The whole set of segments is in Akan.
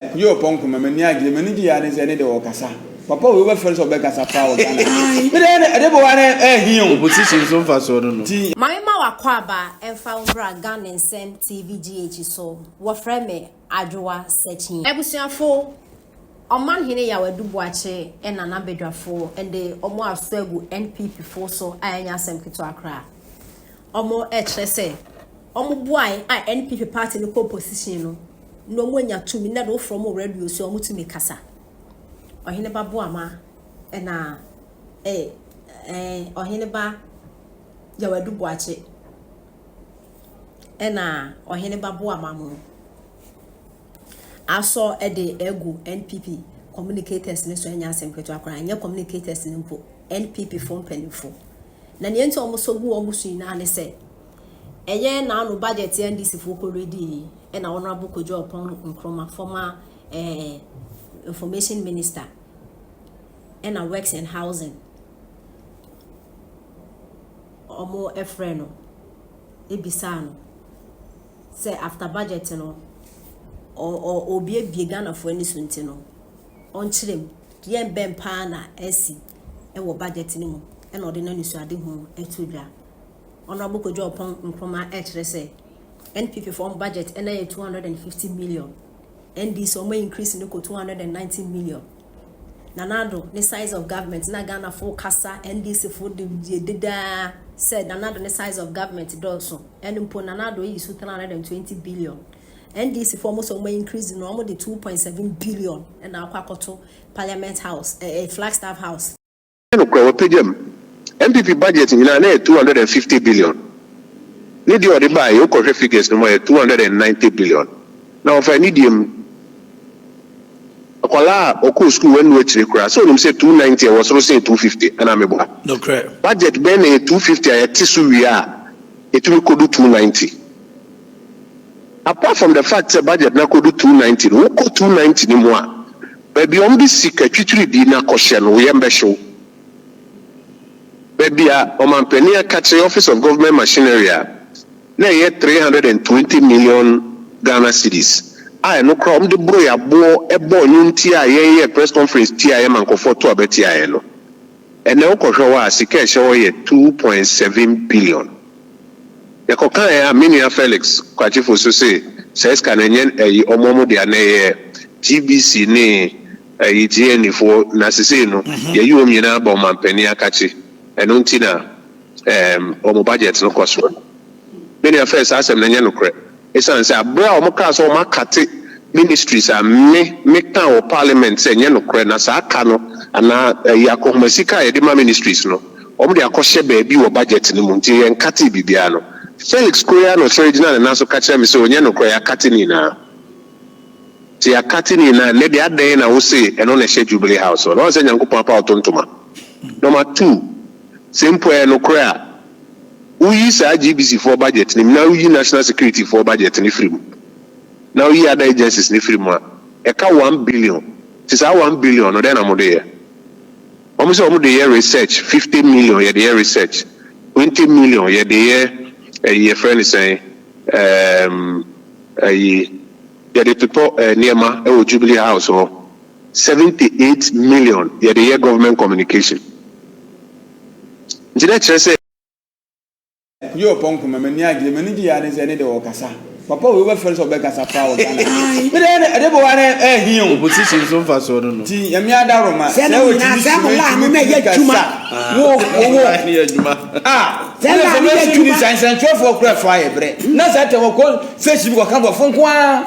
Kojo Oppong Nkrumah m'ani agye m'ani gye ya ne sɛ ne de ɔkasa papa wei wobɛfrɛ no sɛ ɔbɛkasa paa wɔ Ghana me deɛ ɛne ɛde boa ne ɛhi o. Opposition nso mfasoɔ no no. Ti. Mame ma w'akwaaba mfa wo mbra Ghana Nsɛm TV GH so, wɔfrɛ me Adwoa Sakyi. Abusuafo, Ɔman Hene Yaw Adu Boakye na n'abadwafo de wɔn aso agu NPP fo so a ɛnyɛ asɛm ketewa koraa. Wɔn kyerɛ sɛ wɔn boae a NPP party no kɔ opposition no na wɔn anya tumi na de wofrɛ wɔn wɔ radio so a wɔn tumi kasa. Ɔhene ba Boama na eh, eh, Ɔhene ba Yaw Adu Boakye ɛna Ɔhene ba Boama mo asɔ de agu NPP communicators no so ɛnyɛ asɛm ketewa koraa, ɛnyɛ communicators no mpo, NPP fo mpanyinfo. Na nea nti a wɔsɔ gu wɔn so nyinaa ne sɛ, ɛyɛ n'ano budget NDC fo kɔ ready yi, ɛna Honorable Kojo Oppong Nkrumah, former eh, information minister, ɛna works and housing, wɔn ɛfrɛ no, ebisaa no sɛ after budget no, ɔrebuebue Ghanafoɔ ani so nti no, ɔnkyerɛ mu deɛn bɛn paa na asi wɔ budget no mu ɛna ɔde n'anisoadehu to dwa. Honourable Kojo Oppong Nkrumah ɛkyerɛ sɛ NPP foɔ budget ɛna yɛ 250 million, NDC wɔn increase no kɔ 290 million. Nana Addo ne size of government na Ghanafoɔ kasa NDC foɔ de yɛ dedaa sɛ Nana Addo ne size of government dɔɔso ɛno mpo Nana Addo yi so 320 billion. NDC foɔ wɔn sɛ wɔn increase no wɔn de 2.7 billion ɛna akɔ akɔto Parliament House ɛɛ eh, Flagstaff House. Nokorɛ wapagya mu. NPP budget nyinaa na ɛyɛ 250 billion. Ne deɛ ɔde baeɛ wokɔhwɛ figures no mu a ɛyɛ 290 billion. Na ɔfa anidie mu. Akwadaa a ɔkɔɔ sukuu wannu akyire koraa sɛ ɔnim sɛ 290 ɛwɔ soro sen 250 anaa meboa? Nokorɛ. Budget bɛn na ɛyɛ 250 a yɛte so wie a ɛtumi kɔdu 290? Apart from the fact sɛ budget no akɔdu 290 no, wokɔ 290 no mu a, baabi a wɔde sika twitwiridii no akɔhyɛ no, wo yam bɛhye wo. Baabi a ɔmanpanin akakyere Office of Government Machinery a na ɛyɛ 320 million Ghana cedis a ɛno koraa wɔde boroe aboɔ bɔɔ nnwom tiaa yɛn yɛɛ press conference tiaa yɛn ma nkurɔfoɔ to aba tiaa yɛn no, ɛnnɛ wokɔhwɛ hɔ a sika a ɛhyɛ hɔ yɛ 2.7 billion. Yɛkɔkaeɛ a, me nua Felix Kwakye Fosu se saa sika no ɛnyɛ ɛyi ɔmo ɔmo dea na ɛyɛ GBC ne ɛyi GNE foɔ na sesei no yɛayi wɔn nyinaa aba ɔmanpanin akakye ɛno nti na ɛɛm wɔn budget no kɔ soro. Me nua Felix saa asɛm no ɛnyɛ nokorɛ ɛsiane sɛ aberɛ a wɔn kaa sɛ wɔn akate ministries a me me kaa wɔ parliament sɛ ɛnyɛ nokorɛ na saa ka no anaa ɛyi akɔnhoma sika a yɛde ma ministries no Wɔde akɔhyɛ baabi wɔ budget no mu nti yɛnkatee biribiara no. Felix koro yi ara na ɔsɔre gyinaa ne nan so ka kyerɛɛ me sɛ ɔnyɛ nokorɛ, yɛakate ne nyinaa. Nti yɛakate ne nyinaa, nnɛ deɛ adɛn na wose ɛno na ɛhyɛ Jubilee House hɔ? Na woahu sɛ Nyankopɔn apa wo to ntoma. Number two, sɛ mpo ɛyɛ nokorɛ a, woyi saa GBC foɔ budget no mu na woyi National Security foɔ budget no firi mu na woyi other agencies no firi mu a, ɛka 1 billion. Nti saa 1 billion no dɛn na mode yɛ? Wɔn sɛ wɔn de yɛ research, 50 million yɛde yɛ research, 20 million yɛde yɛ ɛyi yɛfrɛ no sɛn, ɛyi yɛde totɔ nneɛma ɛwɔ Jubilee House hɔ, 78 million yɛde yɛ government communication. Nti na kyerɛ sɛ. Kojo Oppong Nkrumah m'ani agye m'ani gye ya ne sɛ ne de ɔkasa papa wei wobɛfrɛ no sɛ ɔbɛkasa paa wɔ Ghana me deɛ ɛne ɛde boa ne ɛhi o. Opposition nso mfasoɔ no no. Nti Nyame adaworoma Sɛ sɛ no nyinaa ɔtumi sɛ mo sumi laa no tumi na ɛyɛ tumi adwuma. kasa wo wo wo Laa no yɛ adwuma. Ah Sɛ laa no yɛ information adwuma. minister nsɛntwerɛfoɔ kora fa yɛ brɛ na saa tɛ wɔkɔ station bi kɔka borɔfo nko ara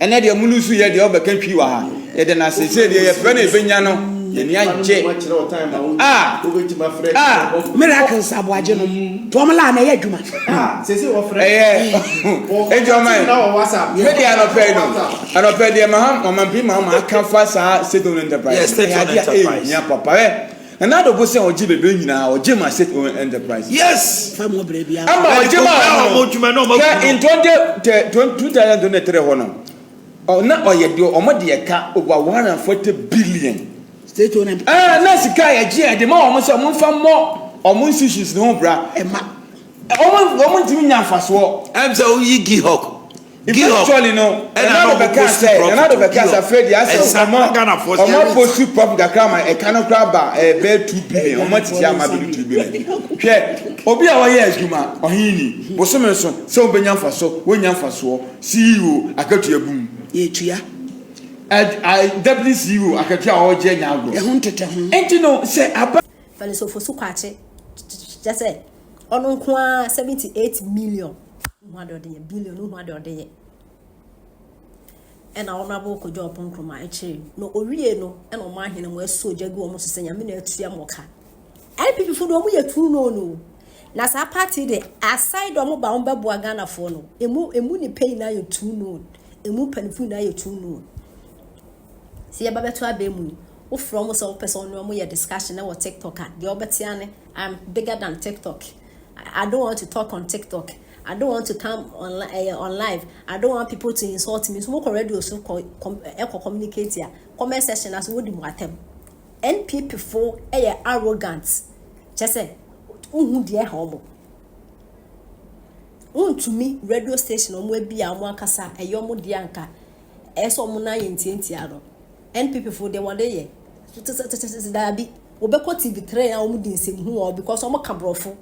ɛnɛ deɛ mo lusu yɛ deɛ ɔbɛka twi wɔ ha yɛda no ase sɛ deɛ yɛfrɛ no yɛbɛnya no yɛni agye ah ah Miracles aboagye no to ɔmo laa na ɛyɛ adwuma. Ɛyɛ enti ɔman me deɛ anɔpɛ yi no anɔpɛ deɛ maha ɔmampin maha aka fa saa state owned enterprise. Yes, state ɛyɛ owned adeɛ a enterprise. ɛhia papa ɛ Nana Addo bo sɛ ɔgye bebree nyinaa ɔgye ma state owned enterprise. Yes. Fa mu ɔbrɛ biara. Ama Ɛde ɔgye ma kɔkora wɔn wɔn adwuma na no wɔn hwɛ agu in no. 2023 hɔ no ɔ na ɔyɛ deɛ wɔn de ɛka over 140 billion. State owned enterprise. Ɛɛ na sika a yɛgye yɛde ma wɔn sɛ wɔn nfa mmɔ wɔn institutions no ho bra. Ɛma. Wɔn ntumi nya nfasoɔ. Ɛm sɛ woyi GIHOC. Eventually no, Ɛna Nana na Addo ɔmo bɛka post sɛ, profit Nana Addo o, bɛka sɛ Giop. afei deɛ asɛ Ɛnsa ɔmo na Ghanafoɔ ɔmo sɛ apost profit kakra ma ɛka no koraa ba ɛbɛyɛ 2 billion, ɔmo atete ama abɛdu 2 billion. Hwɛ, obi a ɔyɛ adwuma ɔhen ni bosome so sɛ wobɛnya mfaso, wonya mfasoɔ, CEO akatua bum. Yɛtua. Deputy CEO akatua a ɔregye nya agorɔ. Ɛho ntete ho. Nti no sɛ aba Felix Ofosu Kwakye kyɛ sɛ ɔno nko ara 78 million ho ade ɔde yɛ billion ho ade ɔde yɛ. Ɛna Honourable Kojo Oppong Nkrumah akyire no, owie no, ɛna ɔmo ahene mo ɛso ogya gu ɔmo so sɛ Nyame na atua mo ka. NPP fo de, ɔmo yɛ too known o. Na saa party de aside, ɔmo ba ɔmo bɛboa Ghanafoɔ no, emu nipa nyinaa yɛ too known, emu mpanimfoɔ nyinaa yɛ too known. Sɛ yɛba bɛto abɛn mu yi, wofrɛ ɔmo sɛ wopɛ sɛ ɔne ɔmo yɛ discussion ɛwɔ TikTok a, deɛ ɔbɛte ane, "I'm bigger than TikTok. I don't want to talk on TikTok. I don't want to come on live. I don't want people to insult me." So mo kɔ radio so kɔ ɛkɔ communicate a, comment section aso wodi mo atɛm. NPP fo ɛyɛ arrogant, kyɛ sɛ wohu deɛ ɛha ɔmo. Wontumi radio station ɔmo ebi a ɔmo ankasa ɛyɛ ɔmo deɛ anka ɛyɛ sɛ ɔmo nan yɛ ntiantia no. NPP fo deɛ, wɔde yɛ tete daabi. Wɔbɛkɔ TV3 a, wɔn di nsɛmhu wɔ because wɔn ka borɔfo.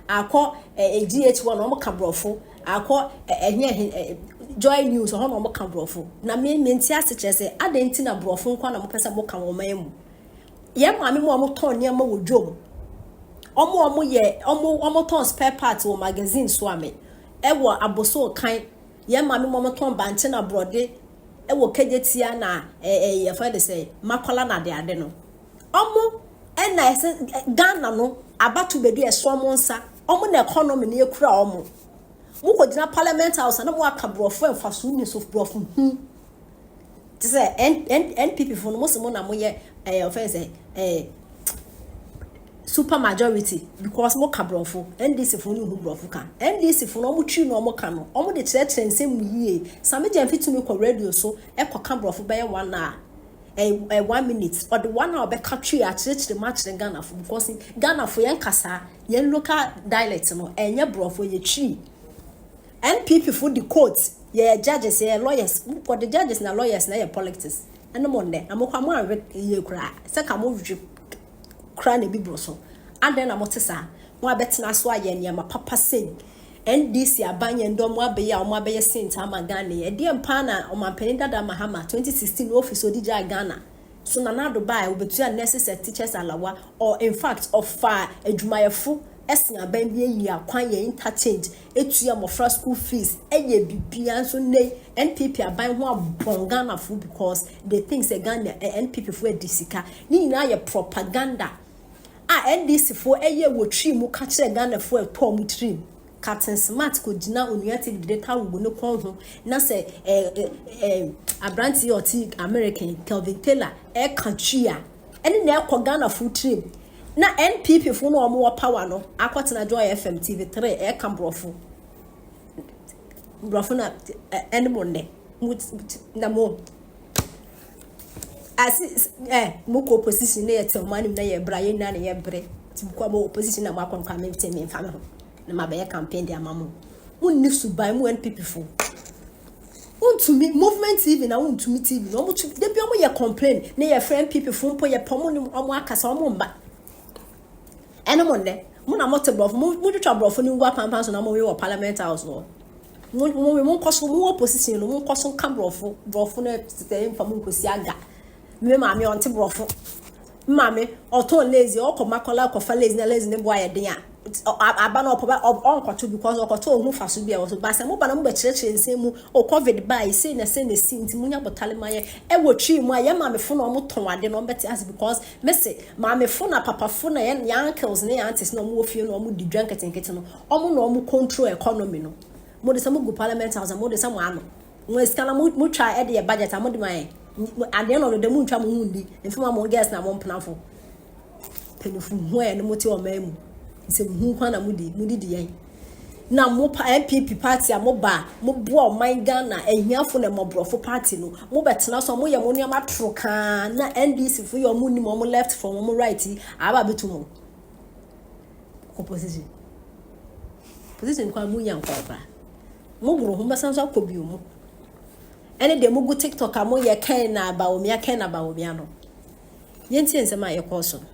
Akɔ GH1, wɔn ka borɔfo. Akɔ ɛhɛn ɛhɛn Joy News ɔhɔ na wɔn ka borɔfo. Na me nti ase kyerɛ sɛ adan ti na borɔfo nkwa na mo pɛ sɛ mo ka wɔn man mu. Yɛn maame mu a wɔtɔn nneɛma wɔ dwom, wɔn a wɔn yɛ wɔn tɔn spare parts wɔ magazine so ame ɛwɔ aboso kan, yɛn maame mu a wɔtɔn bankye na borɔde ɛwɔ Kejetia na ɛɛ ɛɛ yɛfɛ de sɛ Makola na ade ade no, ɔmo ɛna ɛsɛ Ghana no abato baabi a ɛsɔ ɔmo nsa. Ɔmo na economy no ekura ɔmo. Mo kɔ gyina Parliament House na mo aka borɔfo ɛnfaso ni so, borɔfo hu te sɛ N N NPP fo no. Mo sɛ mo na mo yɛ ɔfɛn sɛ super majority because mo ka borɔfo. NDC fo no hu borɔfo ka. NDC fo no, ɔmo twi na ɔmo ka no, ɔmo de kyerɛkyerɛ nsɛm mu yie. Sammy Gyamfi tumi kɔ radio so ɛkɔ ka borɔfo bɛyɛ one hour, ɛ ɛ one minute, ɔde one hour bɛka twi akyerɛkyerɛ mu akyerɛ Ghana fo because Ghana fo yɛn kasa, yɛn local dialect no ɛnyɛ borɔfo, yɛ twi. NPP fo de court, yɛ judges, yɛ lawyers, wɔde judges na lawyers na yɛ politics. Ɛne mo nnɛ na mo kɔ mo anwe yie koraa sɛ ka mo hwɛ koraa na ebi boro so adan na mo te saa. Mo abɛtena so ayɛ nneɛma papa sei. NDC aban yɛn dɔm mo abɛyɛ a wɔn abɛyɛ saint ama Ghana yi. Ɛdeɛ mpa na ɔmampanin dada Mahama 2016 office odi gyaa Ghana so. Nana Addo baa, obetua nurses and teachers allowance or in fact ɔfa adwumayɛfo ɛsen aban bi ayi akwan, yɛ interchange, etua mmɔfra school fees, ɛyɛ bibia. Nso nne NPP aban ho abɔn Ghana fo because they think sɛ Ghana NPP fo adi sika. Ne nyinaa yɛ propaganda a NDC fo ɛyɛ wɔ twi mu ka kyerɛ Ghana fo ɛtɔ ɔmo tirim. Captain Smart kò gyina Onua TV de towel gu ne kɔn ho na sɛ ɛɛ ɛɛ aberanteɛ a ɔte American, Kelvin Taylor, ɛka twi a ɛne na ɛkɔ Ghana fo tirim na NPP fo no a wɔn wɔ power no akɔtena Joy FM, TV3 ɛka borɔfo borɔfo na ɛne mo nnɛ mo na mo asi mo kɔ opposition ne yɛ te ɔmo anim na yɛ bra yɛn nyinaa na yɛ brɛ ti kɔ mo opposition na mo akɔ nkɔ ame te mi nfa mi ho na ma bɛyɛ campaign de ama mo. Mo nni suban mo NPP fo. Wontumi Movement TV na wontumi TV na ɔmo tu debi. Ɔmo yɛ complain ne yɛ frɛ NPP fo mpo, yɛ pɛ ɔmo ne ɔmo akasa, ɔmo mba. Ɛne mo nnɛ mo na mo te borɔfo, mo twitwa borɔfo ne ngu apampan so na mo wi wɔ Parliament House hɔ. Mo nkɔ so mo wɔ position no, mo nkɔ so nka borɔfo borɔfo no sɛ nfa mo nkosi aga. Me maame ɔnte borɔfo. Me maame ɔtɔn lace, ɔkɔ Makola kɔfa lace na lace ne bo ayɛ den a, aba na ɔpɔ ɔnkɔto because ɔkɔto ohun fa so bi a ɛwɔ so baasa. Mo ba na mo bɛkyerɛkyerɛ nsɛm mu o, COVID baa yi sei na sei na si, nti mo nya bɔtale ma yɛ ɛwɔ twi mu a, yɛ maamefo na ɔmo tɔn ade na ɔmo bɛte ase because mɛsɛ maamefo na papafo na yɛ uncles ne yɛ aunties na ɔmo wɔ fie na ɔmo di dwa nketenkete no, ɔmo na ɔmo control economy no. Mo de sɛ mo gu Parliament House a, mo de sɛ mo ano mo sika na mo twa ɛde yɛ budget a mo de ma yɛ. At the end of the day, mo ntwa mo ho ndi nfima mo girls na mo mpenafo mpanyinfo ho a yɛne mo te ɔman mu nsɛm hu kwan na mo di di yɛn na mo pa NPP party a mo ba mo boa ɔman Ghana ahiafo na mmɔborɔfo party no, mo bɛtena so a mo yɛ mo nneɛma toro kaa na NDC fo yɛ ɔmo nim ɔmo left from ɔmo right yi aba abɛtu mo opposition position kwan mu nya nkɔkora mo boro ho bɛsan so akɔ bio mu. Ɛne deɛ mogu TikTok a moyɛ Ken na Bawumia, Ken na Bawumia no. Yɛntie nsɛm a ɛkɔɔ so no.